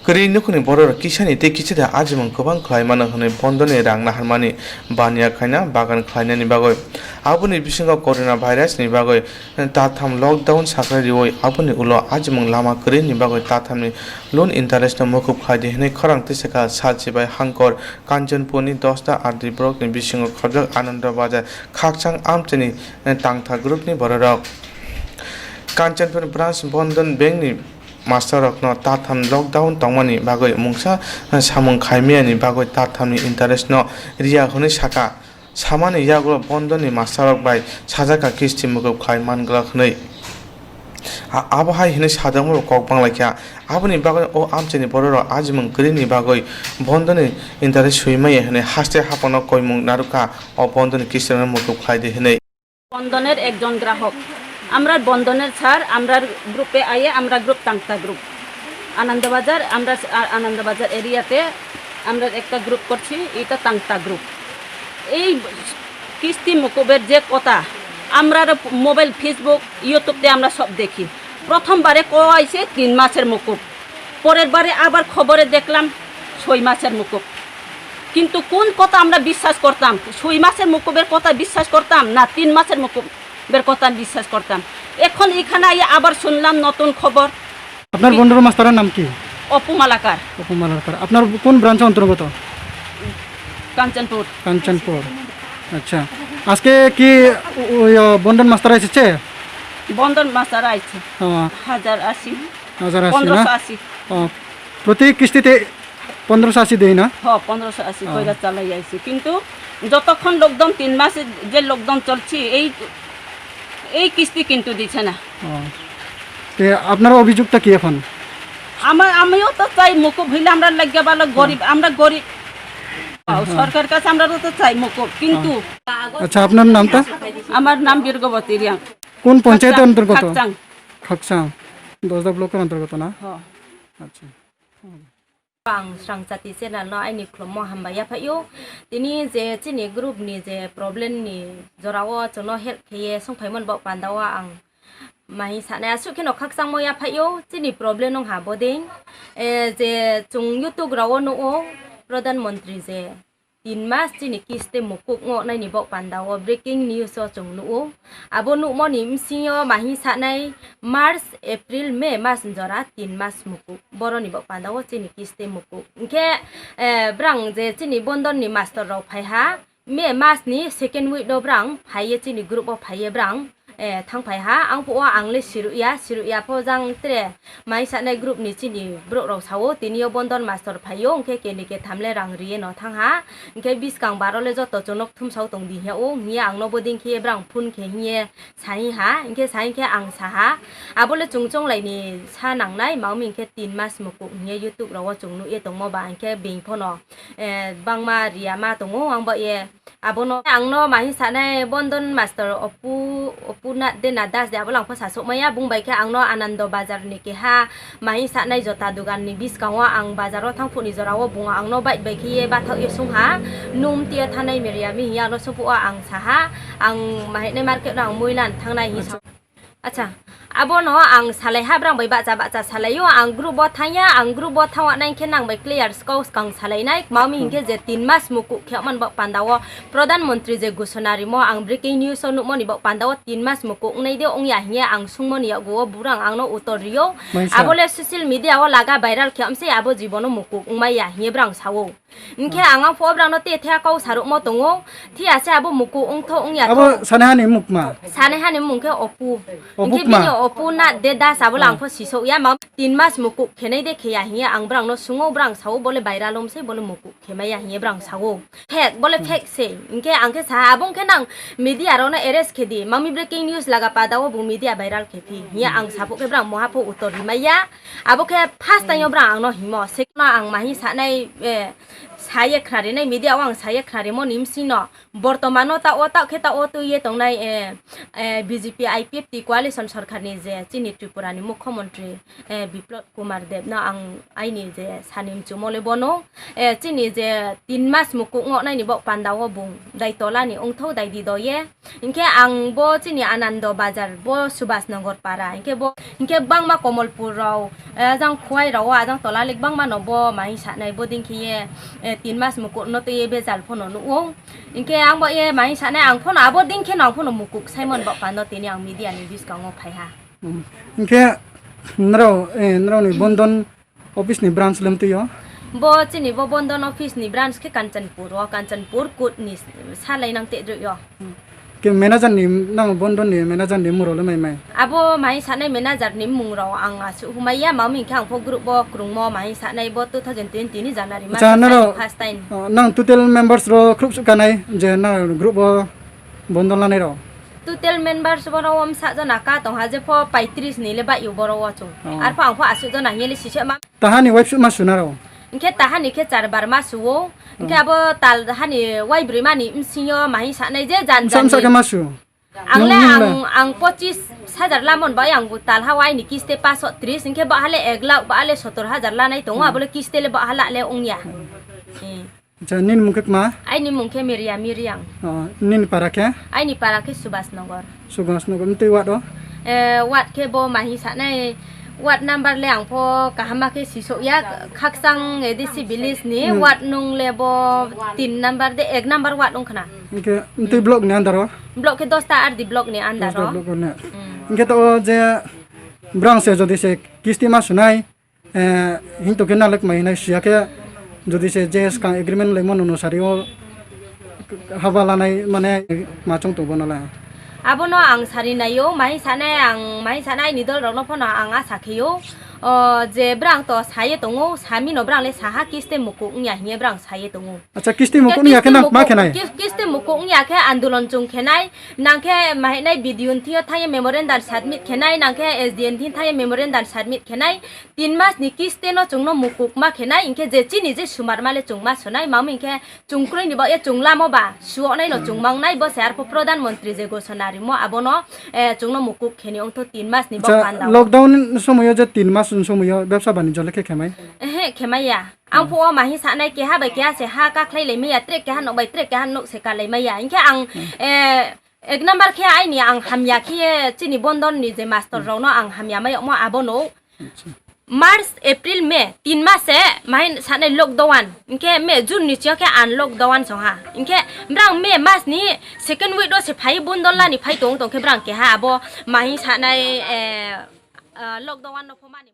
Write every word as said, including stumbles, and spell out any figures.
Kwrwi nukhungni bororok kisani tei kichida ajimung kwbang khlai mano hwnwi bondoni rang naharmani baniya khaina bagan khlainani bagwi. Aboni bisingo corona virus ni bagwi tatham lockdown sakhlai riwi aboni ulo ajimung lama kwrwini bagwi tathamni loan interest no mukup khlai di hwnwi khorang tisaka sal chibai hangkor Kanchanpurni dosta R D block ni bisingo khorjak Ananda Bazar khakchang amchaini tangtha group ni bororok. Kanchanpur branch Bandhan Bank ni master rokno tatham lockdown tongmani bagwi mungsa samung khaimiyani bagwi tathamni interest no riya hwnwi saka. Samani yagulo Bandhan ni master rok bai sajaka kisti mukup khlai manglak hwnwi. A-, abo hai hwnwi sajakmabo kok banglaikha. Aboni bagwi o amchaini bororok ajimung kwrwini bagwi Bandhan ni interest swi maya hwnwi haste haphano koimung narwkha o Bandhan ni kisti rokno mukup khlai di hwnwi. বন্ধনের একজন গ্রাহক। আমরার বন্ধনের স্যার, আমরার গ্রুপে আইয়ে, আমরা গ্রুপ তাংতা গ্রুপ। আনন্দবাজার, আমরা আ-, আনন্দবাজার এরিয়াতে আমরা একটা গ্রুপ করছি, এটা তাংতা গ্রুপ। এই কিস্তি মকুবের যে কথা, আমরা মোবাইল, ফেসবুক, ইউটিউবতে আমরা সব দেখি। প্রথমবারে ক আইছে তিন মাসের মকুব, পরের বারে আবার খবরে দেখলাম ছয় মাসের মকুব। কিন্তু কোন কথা আমরা বিশ্বাস করতাম? ছয় মাসের মকুবের কথা বিশ্বাস করতাম না তিন মাসের মকুবের কথা বিশ্বাস করতাম? এখন এখানে আইয়া আবার শুনলাম নতুন খবর। আপনার বন্ধুর মাস্টারের নাম কি? অপু মালাকার। অপু মালাকার। আপনার কোন ব্রাঞ্চের অন্তর্গত? কাঞ্চনপুর। কাঞ্চনপুর। আচ্ছা। আজকে কি ওই, আহ, বন্ধন মাস্টার এসেছে? বন্ধন মাস্টার আইছে। ও। হাজার আশি। হাজার আশি না? পনেরোশো আশি। ও, প্রতি কিস্তিতে পনেরোশো আশি দেই না? হ, পনেরোশো আশি ও। কইরা চালাই আইছে। কিন্তু যতক্ষণ লকডাউন, তিন মাসে যে লকডাউন চলছে, এই, এই কিস্তি কিন্তু দিছে না। ও। তে আপনার অভিযোগটা কি এখন? আমার, আমিও তো চাই মুকুব হইলে আমরা লাগিয়া ভালো গরিব, আমরা গরিব। হ্যাঁ। সরকার কাছে আমরা তো চাই মুকুব, কিন্তু আচ্ছা, আপনার নামটা? আমার নাম বীরগবতী রিয়াং। কোন পঞ্চায়েতের খাকচাং, অন্তর্গত? খাকচাং। খাকচাং। দশদা ব্লকের অন্তর্গত না? হ। আচ্ছা। Ang Srangchati channel no aini khulummo hambai yaphaio. Tini je chini group ni je problem ni jorao chwngno help kheye songphaimani bok pandao ang mahi sanai aswk kheno khakchangmo yaphaio. Chini problem wngha boding, eh, je chwng YouTube rao nuo Pradhan Mantri je tin mas chini kisti mukuk ngo naini bok pandao breaking news o chwng nuo. Abo nukmoni bsingyo mahi sanai March, April, May mas jora tin mas mukuk. Boroni bok pandao chini kisti mukuk. Hinkhe, eh, brang je chini bondon ni master rok phai ha, May mas ni second week no brang phai ye chini group o phai ye brang, eh, thang phai ha. Ang phuh o ang le siruk ya, siruk ya pho jang tre mai sanai group ni chini borok rok sao, tini o bondon master phai o, hinkhe keni ketham le rang ri ye no thang ha. Hinkhe biskang baro le joto chonok thumsao tong di hiya o, hiya ang no boding khe brang phone khe hiye. Sai ha, hinkhe sai hinkhe ang sa ha, abo le chwng chonglai ni sa nangnai, mao mi hinkhe tin mas mukuk hinkhe YouTube rao chwng nukye tongmo ba hinkhe beng phono, eh, bangma riya ma tongo ang ba ye. Abono ang no mahi sanai Bondon Master Opu, Opu na, de na das de abo lang pho sa sok maya, bung bai khe ang no Anando Bazar ni keha mahi sanai jota dogan ni biskango ang bazar o thang phuni jora o bung ang no bike bai khe ye bathok ye sung ha, num tiya thanai meriya mi hiya no sung phuh o ang sa ha. Ang mahainai market no ang muilan thangnai hi sa. Acha, abono ang salai ha, brang bai bacha bacha salai o, ang group o thang ya, ang group o thang nai khe nang bai clear skau skang salai nai, mami hinkhe je tin mas mukuk khe man bok panda o Pradhan Mantri je gusona rimo, ang breaking news o nukmoni bok panda o tin mas mukuk wngnai de wngya hinkhe ang sungmoni yago o burang ang no utor rio. Maisa. Abo le social media o laga viral khe amse abo jibono mukuk wngmai ya hinkhe brang sao. Hinkhe ang ang pho brang no te thea kau saruk mo tongo. Thia se abo muku ongtho ongya tho. Abo sanehani mukma? Sanehani mung khe Opu. Opu hinkhe kma? Bini Opu na de das abo lang pho sisok ya ma tin mas muku khenai de kheya hiya ang brang no sungo brang sao bole baira lom se bole muku khemaya hiya brang sao. Fake bole fake se. Hinkhe ang khe sa abo hinkhe nang media rok no arrest khe di. Mami breaking news laga pada o bo media viral khe phi. Hiya ang sapuk khe brang moha pho utor rimaya. Abo khe first time o brang ang no himo. Second no ang mahi sanai, eh, Saye khnarinai media o ang saye khnarimo ni bsingno bortomano ta o ta khe ta o twi ye tongnai, eh, eh, B J P I P F T coalition sarkar ni je chini Tripura ni mukhyamantri, eh, Biplop Kumar Deb no ang aini je sani mchumo le bono, eh, chini je tin mas mukuk ngo naini bok panda o bung dai tola ni ongtho dai di do ye. Hinkhe ang bo chini Anando Bazar, bo Subhas Nagar para. Hinkhe bo, hinkhe bangma Komolpur rao, eh, ajang Khowai rao, ajang tola lik bangma no bo mahi sanai, bo ding khe ye, eh, tin mas mukuk no twi ye bejal phono nugo. Hinkhe ang bo ye mahi sanai, ang phono abo ding khe no ang phono mukuk saimon bo pando tini ang media ni biskango phai ha. Hmm. Hinkhe nrao, eh, nrao ni Bondon office ni branch lem twi o? Bo chini bo Bondon office ni branch khe Kanchanpur o, Kanchanpur court ni salai nang te rwi o. Ke manager ni, nang Bondon ni manager ni muro le mai mai? Abo mai sanai manager ni mung rao ang asu humai ya, mami khe ang pho group bo krungmo mai sanai bo two thousand twenty ni January mas Acha, naro, first time. Oh, nang total members ro khrup su kanai je nang group bo Bondon lanai rao? Total members borok o msa jona ka tong ha, je pho paitris ni le bai o borok o chung. Oh. Ar pho ang pho asuk jona hingye le sise ma. Tahani waipsuk ma suna rao? Hinkhe tahani khe char bar ma suo. Hinkhe Oh. abo tal hani waibrwi mani msingo mahi sanai je jan Msa jan msa ni. Khe ma su? Ang le Nung nung ang, le? Ang pochis hajar lamon bai ang bu tal ha wai ni kiste paso tris, hinkhe ba hale ek lakh, ba hale sotor hajar lanai tongo, Hmm. abo le kiste le ba hala le ongya. Hmm. Eh. Acha, nini mung khe kma? Aini mung khe Miriam Miriang. Oh, nini para khe? Aini para khe Subhas Nagar. Subhas Nagar, mtwi ward o? Eh, ward khe bo mahi sanai, ward number le ang pho kaham ma khe sisok ya, Khaksang A D C village ni Hmm. ward nung le bo tin number de, ek number ward wng khna. Hinkhe mtwi Hmm. block ni under o? Block khe dosta R D block ni under Dosta o. Block o ne? Hmm. Hinkhe to o je brang se jodi se kisti ma sunai, Eh, hing tongkhe nalek mai hinai siya khe, jodi se je swkang agreement laimo nono sari o haba lanai mane ma chwng tongbo nala. Abono ang sari naio, mai sanai ang, mai sanai ni dol rokno phano ang asa kheio, o, je brang to saye tongo, sami no brang le saha kiste mukuk wngya hinye brang saye tongo. Acha, kisti mukuk wngya khe nang ma khenai? Kis-, kisti mukuk wngya khe andolon chwng khenai, nang khe mahinai B D O ni thio thangye memorandum submit khenai, nang khe S D M ni thangye memorandum submit khenai, tin mas ni kisti no chwng no mukuk ma khenai, hinkhe je chini je sumar male chwng ma sonai, mamo hinkhe chwng kwrwi ni bo ye chwng lamo ba, suo nai no chwng mang nai, bo se arpho Pradhan Mantri je ghosona rimo abono, eh, chwng no mukuk kheni ongtho tin mas ni bo Acha, panda o. Lockdown somoyo je tin mas somoyo bebsa banijyo le khe khemai? Ehe, khemai ya. Ang phuo mahi sanai keha bai keha se ha kakhlai lai maya, trek keha nok bai trek keha nok se kalai maya. Hinkhe ang, Hmm. eh, ek number khe aini ang hamya khe chini Bondon ni je master rokno ang hamya mai yokmo abono. Acha. March, April, May, tin mas se mahi sanai lockdown. Hinkhe May, June ni chiyo khe ang lockdown song ha. Hinkhe brang May mas ni second week do se phai Bondon lani phai tong tong khe brang keha abo mahi sanai, eh, ah, lockdown no pho mani.